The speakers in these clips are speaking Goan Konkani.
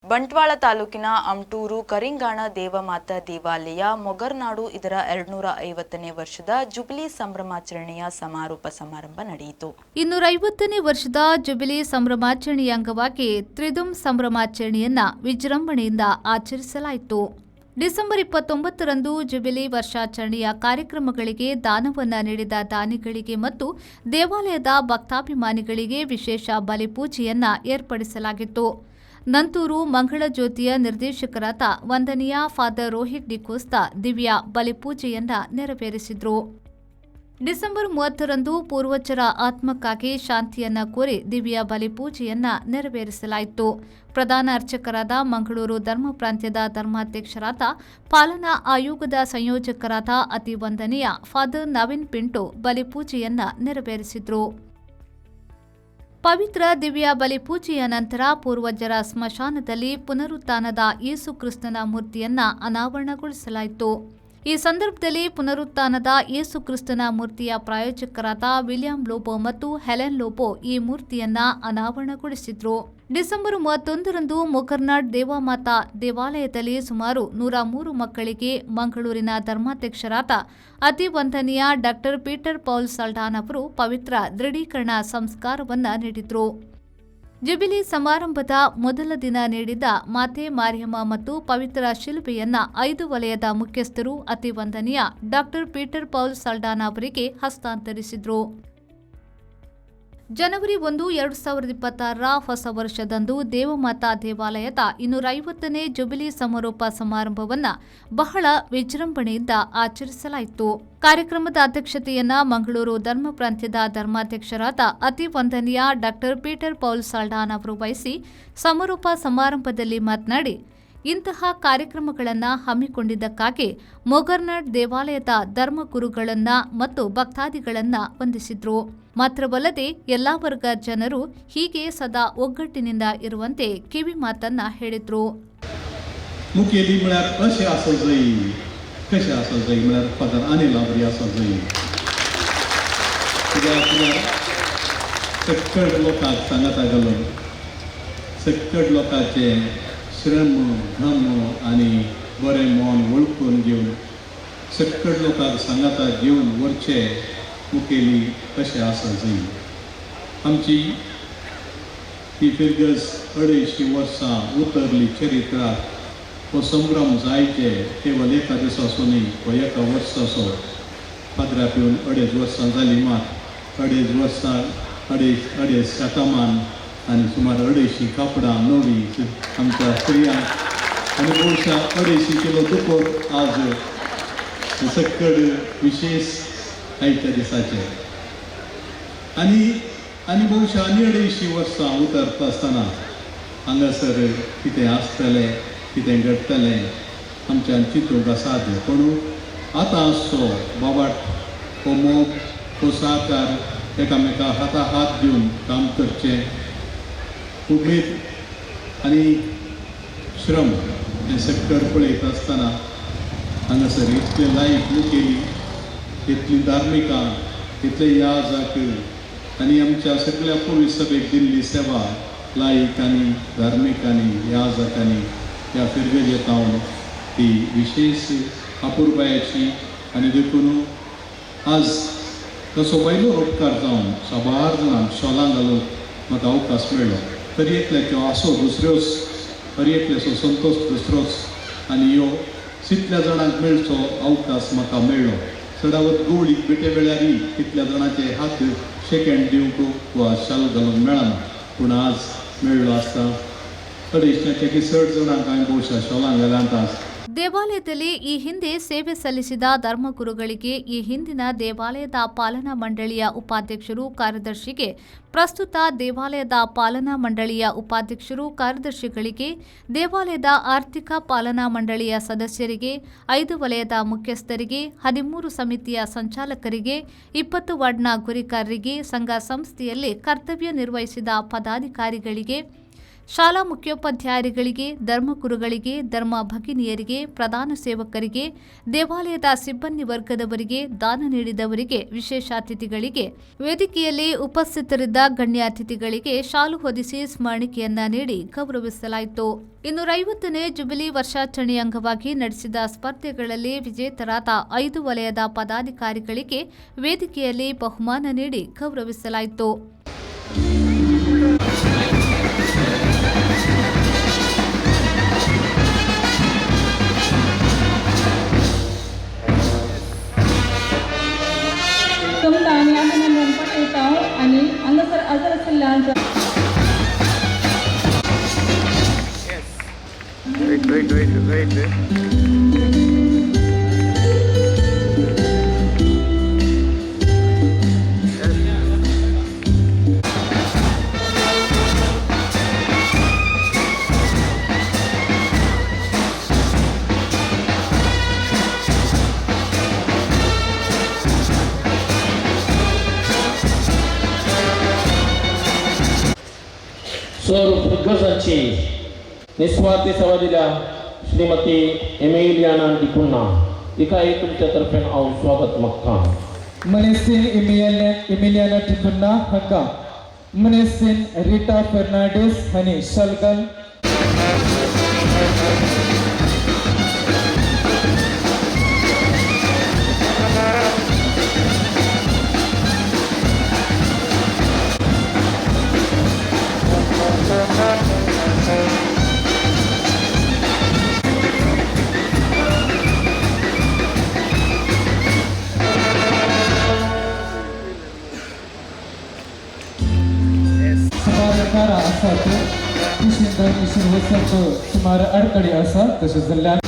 ಬಂಟ್ವಾಳ ತಾಲೂಕಿನ ಅಮ್ಟೂರು ಕರಿಂಗಾಣ ದೇವಮಾತಾ ದೇವಾಲಯ ಮೊಗರ್ನಾಡು ಇದರ 250ನೇ ವರ್ಷದ ಜುಬಿಲಿ ಸಂಭ್ರಮಾಚರಣೆಯ ಸಮಾರೋಪ ಸಮಾರಂಭ ನಡೆಯಿತು. 250ನೇ ವರ್ಷದ ಜುಬಿಲಿ ಸಂಭ್ರಮಾಚರಣೆಯ ಅಂಗವಾಗಿ ತ್ರಿದುಂ ಸಂಭ್ರಮಾಚರಣೆಯನ್ನ ವಿಜೃಂಭಣೆಯಿಂದ ಆಚರಿಸಲಾಯಿತು. ಡಿಸೆಂಬರ್ 29ರಂದು ಜುಬಿಲಿ ವರ್ಷಾಚರಣೆಯ ಕಾರ್ಯಕ್ರಮಗಳಿಗೆ ದಾನವನ್ನ ನೀಡಿದ ದಾನಿಗಳಿಗೆ ಮತ್ತು ದೇವಾಲಯದ ಭಕ್ತಾಭಿಮಾನಿಗಳಿಗೆ ವಿಶೇಷ ಬಲಿಪೂಜೆಯನ್ನ ಏರ್ಪಡಿಸಲಾಗಿತ್ತು. ನಂತೂರು ಮಂಗಳ ಜ್ಯೋತಿಯ ನಿರ್ದೇಶಕರಾದ ವಂದನೀಯ ಫಾದರ್ ರೋಹಿತ್ ಡಿಕೋಸ್ತಾ ದಿವ್ಯ ಬಲಿಪೂಜೆಯನ್ನ ನೆರವೇರಿಸಿದರು. ಡಿಸೆಂಬರ್ 30ರಂದು ಪೂರ್ವಜರ ಆತ್ಮಕ್ಕಾಗಿ ಶಾಂತಿಯನ್ನ ಕೋರಿ ದಿವ್ಯ ಬಲಿಪೂಜೆಯನ್ನ ನೆರವೇರಿಸಲಾಯಿತು. ಪ್ರಧಾನ ಅರ್ಚಕರಾದ ಮಂಗಳೂರು ಧರ್ಮ ಪ್ರಾಂತ್ಯದ ಧರ್ಮಾಧ್ಯಕ್ಷರಾದ, ಪಾಲನಾ ಆಯೋಗದ ಸಂಯೋಜಕರಾದ ಅತಿ ವಂದನೀಯ ಫಾದರ್ ನವೀನ್ ಪಿಂಟೋ ಬಲಿಪೂಜೆಯನ್ನ ನೆರವೇರಿಸಿದರು. ಪವಿತ್ರ ದಿವ್ಯ ಬಲಿಪೂಜೆಯ ನಂತರ ಪೂರ್ವಜರ ಸ್ಮಶಾನದಲ್ಲಿ ಪುನರುತ್ಥಾನದ ಯೇಸು ಕ್ರಿಸ್ತನ ಮೂರ್ತಿಯನ್ನ ಅನಾವರಣಗೊಳಿಸಲಾಯಿತು. ಈ ಸಂದರ್ಭದಲ್ಲಿ ಪುನರುತ್ಥಾನದ ಯೇಸು ಕ್ರಿಸ್ತನ ಮೂರ್ತಿಯ ಪ್ರಾಯೋಜಕರಾದ ವಿಲಿಯಂ ಲೋಬೋ ಮತ್ತು ಹೆಲೆನ್ ಲೋಬೋ ಈ ಮೂರ್ತಿಯನ್ನ ಅನಾವರಣಗೊಳಿಸಿದ್ರು. ಡಿಸೆಂಬರ್ 31ರಂದು ಮೊಗರ್ನಾಡ್ ದೇವಮಾತಾ ದೇವಾಲಯದಲ್ಲಿ ಸುಮಾರು 103 ಮಕ್ಕಳಿಗೆ ಮಂಗಳೂರಿನ ಧರ್ಮಾಧ್ಯಕ್ಷರಾದ ಅತಿ ವಂದನೀಯ ಡಾಕ್ಟರ್ ಪೀಟರ್ ಪೌಲ್ ಸಲ್ಡಾನ್ ಅವರು ಪವಿತ್ರ ದೃಢೀಕರಣ ಸಂಸ್ಕಾರವನ್ನ ನೀಡಿದರು. ಜುಬಿಲಿ ಸಮಾರಂಭದ ಮೊದಲ ದಿನ ನೀಡಿದ ಮಾತೆ ಮಾರಿಯಮ್ಮ ಮತ್ತು ಪವಿತ್ರ ಶಿಲುಬೆಯನ್ನ 5 ವಲಯದ ಮುಖ್ಯಸ್ಥರು ಅತಿ ವಂದನೀಯ ಡಾಕ್ಟರ್ ಪೀಟರ್ ಪೌಲ್ ಸಲ್ಡಾನ್ ಅವರಿಗೆ ಹಸ್ತಾಂತರಿಸಿದರು. ಜನವರಿ 1, 2026ರ ಹೊಸ ವರ್ಷದಂದು ದೇವಮಾತಾ ದೇವಾಲಯದ 250ನೇ ಜುಬಿಲಿ ಸಮಾರೋಪ ಸಮಾರಂಭವನ್ನು ಬಹಳ ವಿಜೃಂಭಣೆಯಿಂದ ಆಚರಿಸಲಾಯಿತು. ಕಾರ್ಯಕ್ರಮದ ಅಧ್ಯಕ್ಷತೆಯನ್ನ ಮಂಗಳೂರು ಧರ್ಮ ಪ್ರಾಂತ್ಯದ ಧರ್ಮಾಧ್ಯಕ್ಷರಾದ ಅತಿ ವಂದನೀಯ ಡಾಕ್ಟರ್ ಪೀಟರ್ ಪೌಲ್ ಸಲ್ಡಾನ್ ಅವರು ವಹಿಸಿ ಸಮಾರೋಪ ಸಮಾರಂಭದಲ್ಲಿ ಮಾತನಾಡಿ, ಇಂತಹ ಕಾರ್ಯಕ್ರಮಗಳನ್ನು ಹಮ್ಮಿಕೊಂಡಿದ್ದಕ್ಕಾಗಿ ಮೊಗರ್ನಾಡ್ ದೇವಾಲಯದ ಧರ್ಮಗುರುಗಳನ್ನ ಮತ್ತು ಭಕ್ತಾದಿಗಳನ್ನ ವಂದಿಸಿದ್ರು. ಮಾತ್ರವಲ್ಲದೆ ಎಲ್ಲಾ ವರ್ಗ ಜನರು ಹೀಗೆ ಸದಾ ಒಗ್ಗಟ್ಟಿನಿಂದ ಇರುವಂತೆ ಕಿವಿ ಮಾತನ್ನ ಹೇಳಿದ್ರು. मुखेली म्हळ्यार अशें आसो जाय, कशें आसो जाय म्हळ्यार फादर अनिल बरी आसो जाय, कित्याक म्हळ्यार सक्कड लोकांक सांगाता घालून सक्कड लोकांचे श्रम, धम आनी बरें मन वळखून घेवन सक्कड लोकांक सांगाता घेवन व्हरचे मुखेली कशें आसा जाय. आमची ही फिरगज 250 वर्सां उतरली चरित्राक. हो संभ्रम जायचे केवल एका दिसाचो न्ही वा एका वर्साचो. पाद्रा पिवन 2.5 वर्सां जालीं, मात 2.5 वर्सां, अडेज शतमान आनी सुमार 250 कापडां नवी आमच्या स्त्रियांक आनी बहुशा 250 किलो दुकोर आज सक्कड विशेष आयच्या दिसाचे. आनी आनी बहुशा आनी 250 वर्सां उतरता आसतना हांगासर कितें आसतलें, कितें घडटलें, आमच्यान चिंतूंक असाध्य. पूण आतां आसचो बाबाट हो मोग, हो सहकार, एकामेका हाता हात दिवन काम करचें, उमेद आनी श्रम हें सक्कड पळयता आसतना हांगासर इतले लायक मुखेली, इतली धार्मिकां, इतले याजक आनी आमच्या सगळ्या पुलीस सभेक दिल्ली सेवा लायक आनी धार्मिकांनी, याजकांनी ह्या फिरगजेत हांव ती विशेष अपुरबायेची. आनी देखून आज तसो पयलो उपकार जावन साबार जाणांक शॉलां घालून म्हाका अवकाश मेळ्ळो. तरी एकल्याच्यो आसो दुसऱ्योच, तरी एकल्याचो संतोश दुसरोच आनी ह्यो कितल्या जाणांक मेळचो अवकाश म्हाका मेळ्ळो. चडावत गवळीक भेटे वेळारय कितल्या जाणांचे हात शेक हँड दिवंक वा शाल घालूंक मेळना, पूण आज मेळ्ळो आसता. 250च्याकी चड जाणांक हांवें बहुशा शॉलां घाल्यांत आज. ದೇವಾಲಯದಲ್ಲಿ ಈ ಹಿಂದೆ ಸೇವೆ ಸಲ್ಲಿಸಿದ ಧರ್ಮಗುರುಗಳಿಗೆ, ಈ ಹಿಂದಿನ ದೇವಾಲಯದ ಪಾಲನಾ ಮಂಡಳಿಯ ಉಪಾಧ್ಯಕ್ಷರು, ಕಾರ್ಯದರ್ಶಿಗೆ, ಪ್ರಸ್ತುತ ದೇವಾಲಯದ ಪಾಲನಾ ಮಂಡಳಿಯ ಉಪಾಧ್ಯಕ್ಷರು, ಕಾರ್ಯದರ್ಶಿಗಳಿಗೆ, ದೇವಾಲಯದ ಆರ್ಥಿಕ ಪಾಲನಾ ಮಂಡಳಿಯ ಸದಸ್ಯರಿಗೆ, 5 ವಲಯದ ಮುಖ್ಯಸ್ಥರಿಗೆ, 13 ಸಮಿತಿಯ ಸಂಚಾಲಕರಿಗೆ, 20 ವಾರ್ಡ್ನ ಗುರಿಕಾರರಿಗೆ, ಸಂಘ ಸಂಸ್ಥೆಯಲ್ಲಿ ಕರ್ತವ್ಯ ನಿರ್ವಹಿಸಿದ ಪದಾಧಿಕಾರಿಗಳಿಗೆ, ಶಾಲಾ ಮುಖ್ಯೋಪಾಧ್ಯಾಯರುಗಳಿಗೆ, ಧರ್ಮಗುರುಗಳಿಗೆ, ಧರ್ಮ ಭಗಿನಿಯರಿಗೆ, ಪ್ರಧಾನ ಸೇವಕರಿಗೆ, ದೇವಾಲಯದ ಸಿಬ್ಬಂದಿ ವರ್ಗದವರಿಗೆ, ದಾನ ನೀಡಿದವರಿಗೆ, ವಿಶೇಷ ಅತಿಥಿಗಳಿಗೆ, ವೇದಿಕೆಯಲ್ಲಿ ಉಪಸ್ಥಿತರಿದ್ದ ಗಣ್ಯ ಅತಿಥಿಗಳಿಗೆ ಶಾಲು ಹೊದಿಸಿ ಸ್ಮರಣಿಕೆಯನ್ನ ನೀಡಿ ಗೌರವಿಸಲಾಯಿತು. 250ನೇ ಜುಬಿಲಿ ವರ್ಷಾಚರಣೆಯ ಅಂಗವಾಗಿ ನಡೆಸಿದ ಸ್ಪರ್ಧೆಗಳಲ್ಲಿ ವಿಜೇತರಾದ 5 ವಲಯದ ಪದಾಧಿಕಾರಿಗಳಿಗೆ ವೇದಿಕೆಯಲ್ಲಿ ಬಹುಮಾನ ನೀಡಿ ಗೌರವಿಸಲಾಯಿತು. तुमकां आमी अभिनंदन पाठयता आनी हांगासर हजर आशिल्ल्या आमच्या Wait, wait, wait, wait, wait. Sir दिग्गजांची निस्वार्थी सेवा दिल्या श्रीमती एमिलियाना डिकुन्हा तिकाय तुमच्या तर्फेन हांव स्वागत मागता. मनेसिन इमिलियाना टिकुन्ना हांका मनेसिन रिटा फेर्नांडीस हांणी शलगल. सुमार कारां आसात, कुशीन दोन कुशीन वचप सुमार अडकडी आसा. तशें जाल्यार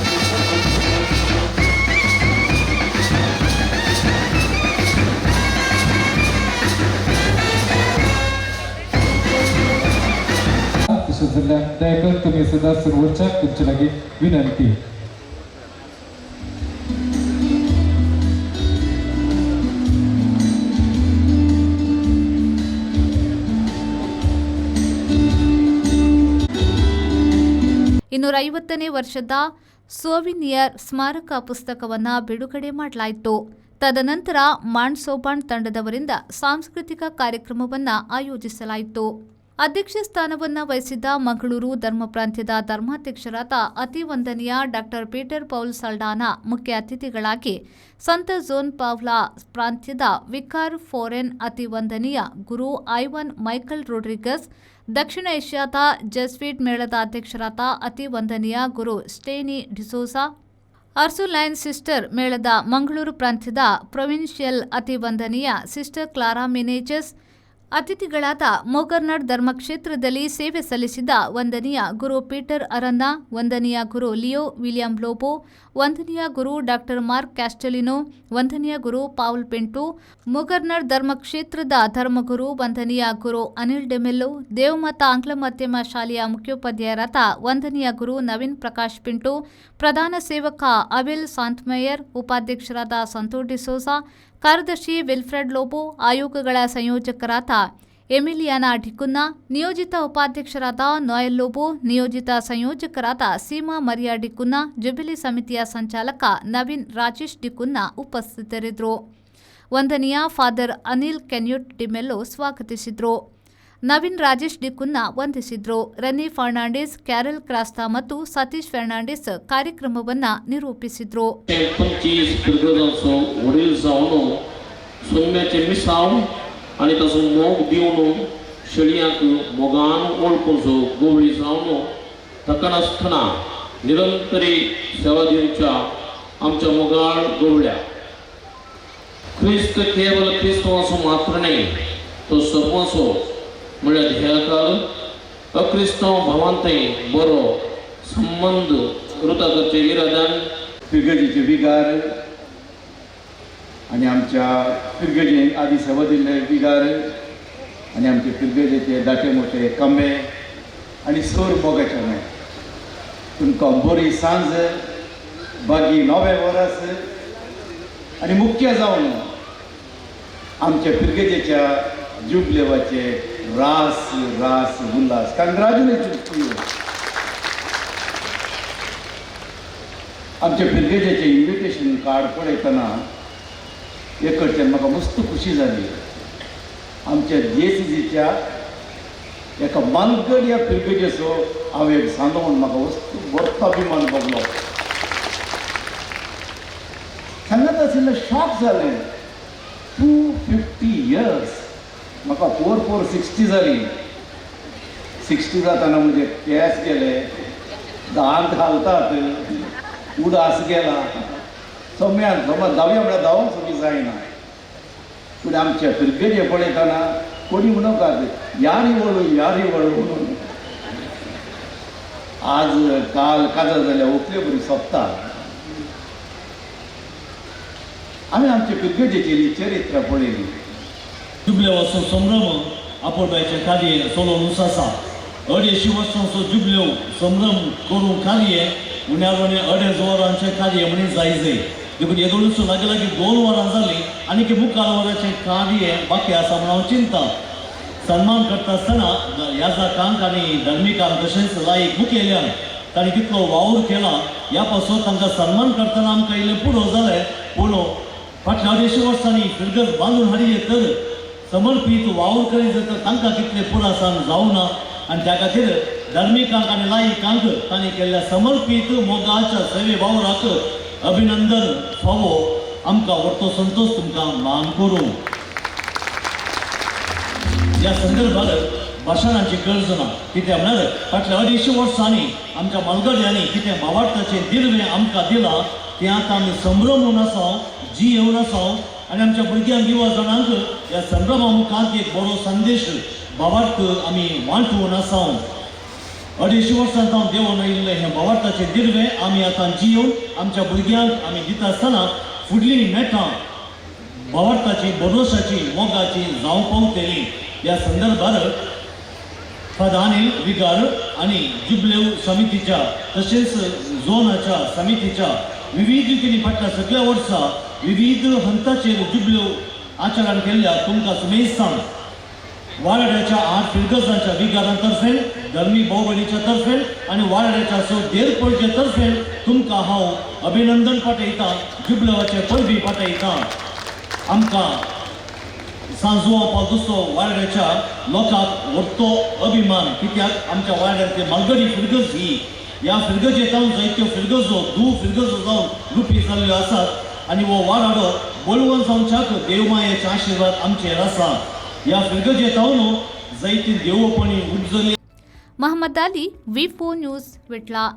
तशें जाल्यार दया करून तुमी सदांच वचपाक तुमचे लागीं विनंती. 250ನೇ ವರ್ಷದ ಸೋವಿನಿಯರ್ ಸ್ಮಾರಕ ಪುಸ್ತಕವನ್ನು ಬಿಡುಗಡೆ ಮಾಡಲಾಯಿತು. ತದನಂತರ ಮಾಂಡ್ ಸೋಬಾನ್ ತಂಡದವರಿಂದ ಸಾಂಸ್ಕೃತಿಕ ಕಾರ್ಯಕ್ರಮವನ್ನು ಆಯೋಜಿಸಲಾಯಿತು. ಅಧ್ಯಕ್ಷ ಸ್ಥಾನವನ್ನು ವಹಿಸಿದ್ದ ಮಂಗಳೂರು ಧರ್ಮ ಪ್ರಾಂತ್ಯದ ಧರ್ಮಾಧ್ಯಕ್ಷರಾದ ಅತಿ ವಂದನೀಯ ಡಾಕ್ಟರ್ ಪೀಟರ್ ಪೌಲ್ ಸಲ್ಡಾನಾ ಮುಖ್ಯ ಅತಿಥಿಗಳಾಗಿ, ಸಂತ ಜೋನ್ ಪಾವ್ಲಾ ಪ್ರಾಂತ್ಯದ ವಿಕಾರ್ ಫೋರೆನ್ ಅತಿ ವಂದನೀಯ ಗುರು ಐವನ್ ಮೈಕಲ್ ರೋಡ್ರಿಗಸ್, ದಕ್ಷಿಣ ಏಷ್ಯಾದ ಜೆಸ್ವಿಟ್ ಮೇಳದ ಅಧ್ಯಕ್ಷರಾದ ಅತಿ ವಂದನೀಯ ಗುರು ಸ್ಟೇನಿ ಡಿಸೋಸಾ, ಅರ್ಸುಲೈನ್ ಸಿಸ್ಟರ್ ಮೇಳದ ಮಂಗಳೂರು ಪ್ರಾಂತ್ಯದ ಪ್ರೊವಿನ್ಷಿಯಲ್ ಅತಿ ವಂದನೀಯ ಸಿಸ್ಟರ್ ಕ್ಲಾರಾ ಮಿನೇಜಸ್, ಅತಿಥಿಗಳಾದ ಮೋಗರ್ನಾಡ್ ಧರ್ಮಕ್ಷೇತ್ರದಲ್ಲಿ ಸೇವೆ ಸಲ್ಲಿಸಿದ ವಂದನೀಯ ಗುರು ಪೀಟರ್ ಅರನ್ನ, ವಂದನೀಯ ಗುರು ಲಿಯೋ ವಿಲಿಯಂ ಲೋಬೋ, ವಂದನೀಯ ಗುರು ಡಾಕ್ಟರ್ ಮಾರ್ಕ್ ಕ್ಯಾಸ್ಟಲಿನೋ, ವಂದನೀಯ ಗುರು ಪಾವುಲ್ ಪಿಂಟು, ಮೊಗರ್ನಾಡ್ ಧರ್ಮಕ್ಷೇತ್ರದ ಧರ್ಮಗುರು ವಂದನೀಯ ಗುರು ಅನಿಲ್ ಡೆಮೆಲ್ಲೋ, ದೇವಮಾತಾ ಆಂಗ್ಲ ಮಾಧ್ಯಮ ಶಾಲೆಯ ಮುಖ್ಯೋಪಾಧ್ಯಾಯರಾದ ವಂದನೀಯ ಗುರು ನವೀನ್ ಪ್ರಕಾಶ್ ಪಿಂಟು, ಪ್ರಧಾನ ಸೇವಕ ಅವಿಲ್ ಸಾಂತ್ಮಯರ್, ಉಪಾಧ್ಯಕ್ಷರಾದ ಸಂತೋಷ್ ಡಿಸೋಜಾ, ಕಾರ್ಯದರ್ಶಿ ವಿಲ್ಫ್ರೆಡ್ ಲೋಬೋ, ಆಯೋಗಗಳ ಸಂಯೋಜಕರಾದ ಎಮಿಲಿಯಾನಾ ಡಿಕುನ್ನಾ, ನಿಯೋಜಿತ ಉಪಾಧ್ಯಕ್ಷರಾದ ನೋಯಲ್ ಲೋಬೋ, ನಿಯೋಜಿತ ಸಂಯೋಜಕರಾದ ಸೀಮಾ ಮರಿಯಾ ಡಿಕುನ್ನಾ, ಜುಬಿಲಿ ಸಮಿತಿಯ ಸಂಚಾಲಕ ನವೀನ್ ರಾಜೇಶ್ ಡಿಕುನ್ನಾ ಉಪಸ್ಥಿತರಿದ್ದರು. ವಂದನೀಯ ಫಾದರ್ ಅನಿಲ್ ಕೆನ್ಯೂಟ್ ಡಿಮೆಲ್ಲೋ ಸ್ವಾಗತಿಸಿದರು. ನವೀನ್ ರಾಜೇಶ್ ಡಿಕುನ್ನಾ ವಂದಿಸಿದರು. ರೆನಿ ಫರ್ನಾಂಡಿಸ್, ಕ್ಯಾರಲ್ ಕ್ರಾಸ್ತಾ ಮತ್ತು ಸತೀಶ್ ಫರ್ನಾಂಡಿಸ್ ಕಾರ್ಯಕ್ರಮವನ್ನು ನಿರೂಪಿಸಿದರು. 25 पिरगजांचो वडील जावन सोम्याचें मिसांव आनी ताचो मोग दिवन शेळयांक मोगान वळखूचो गोवळी जावन थकनासतना निरंतरी सेवा दिवच्या आमच्या मोगाळ गवळ्या. क्रिस्त केवल क्रिस्तांवाचो मात्र न्हय, तो सर्वांचो, म्हळ्यार ध्येयकाल अक्रिस्तांव भावांतय बरो संबंद रुता करचे इराद्यान. फिरगजेचे विगार आनी आमच्या फिरगजेन आदी सेवा दिल्ले विगार आनी आमचे फिरगजेचे दाटे मोठे कंबे आनी सोर मोगाचे न्हय, तुमकां बरी सांज, बागी नवें वरस आनी मुख्य जावन आमच्या फिरगजेच्या जुबलेवाचे. रास रास उल्हास. Congratulation to you. आमच्या फिरगेजेचें इन्विटेशन कार्ड पळयतना एक कडच्यान म्हाका मस्त खुशी जाली. आमच्या जेसीजीच्या एका मालगड ह्या फिरगेजेचो हांव एक सांगो म्हूण म्हाका वस्तू बरो अभिमान भोगलो. सांगत आशिल्लें, शॉक जालें. 250 इयर्स. म्हाका फोर फोर 60 जाली. 60 जाताना म्हणजे केंस गेले, दांत घालतात, उडास गेला, सम्यान समज धांवया म्हळ्यार धांवंक सुद्दां जायना. पूण आमच्या फिरगेजे पळयतना कोणी म्हणूंक यारी वळू, यारी वळू म्हणून. आज काल काजार जाल्या व्हंकले बरी सोंपता. आमी आमच्या फिरगेजेची चरित्र पळयली. जुबलेवाचो संभ्रम आपोटायचें कार्य चलोवन आसा. 250 वर्सांचो जुबलेव संभ्रम करूंक कार्य उण्यार उणें 2.5 वरांचें कार्य म्हणी जाय जाय. देखून येदोळूच लागीं लागीं 2 वरां जालीं आनी मुखार वराचें कार्य बाकी आसा म्हूण हांव चिंता. सन्मान करता आसतना याजकांक आनी धर्मिकांक तशेंच लायक मुखेल्यांक, तांणी कितलो वावर केला ह्या पासून तांकां सन्मान करतना आमकां इल्लें पुरो जालें. पूण फाटल्या 250 वर्सांनी फिरगज बांदून हाडिल्ले तर समर्पीत वावर करीत तर तांकां कितलें पुरासान जावना. आनी त्या खातीर धार्मिकांक आनी लायकांक तांणी केल्ल्या समर्पीत मोगाच्या सेवे वावराक अभिनंदन फावो. आमकां व्हडतो संतोश तुमकां मान करूं. ह्या संदर्भात भाशणांची गरज ना. कित्याक म्हळ्यार फाटल्या 250 वर्सांनी आमच्या मालगड्यांनी कितें भावार्थाचें दिर्वें आमकां दिलां, तें आतां आमी संभ्रमून आसा, जियेवन आसा. आनी आमच्या भुरग्यांक, युवा जाणांक ह्या संभ्रमा मुखार एक बरो संदेश भावार्थ आमी वांटून आसा. 250 वर्सां जावन देंवोन आयिल्लें हें भावार्थाचें दिर्वें आमी आतां जियोवन आमच्या भुरग्यांक आमी दिता आसतना फुडलीं नेटां भावार्थाची, भरोशाची, मोगाची जावंक पावतली. ह्या संदर्भार फादर अनिल विगार आनी जुबलेव समितीच्या तशेंच झोनाच्या समितीच्या विविध रितींनी फाटल्या सगळ्या वर्सा विविध हंताचेर जुबल्यो आचरण केल्ल्या तुमकां सुमेस्तांक वाराड्याच्या आठ फिरगजांच्या विगारां तर्फेन, धर्मी भाव तर्फेन आनी वाराड्याच्या स देर पळचे तर्फेन तुमकां हांव अभिनंदन पाठयतां, जुबलेवाचे परबी पाठयतां. आमकां सांजुआ पावदुसो वारड्याच्या लोकांक व्हडतो अभिमान, कित्याक आमच्या वारड्यांतली मालगडी फिरगज ही ह्या फिरगजेतावन जायत्यो फिरगजो दू फिरगजो जावन रुपी जाल्ल्यो आसात. आनी हो वाराडो बळवंत जावच्याक देवमायेचे आशिर्वाद आमचेर आसा. ह्या फिरगजेतावन जायती देवपणी उपजली. Mohammed Ali, V4 news, Vitla.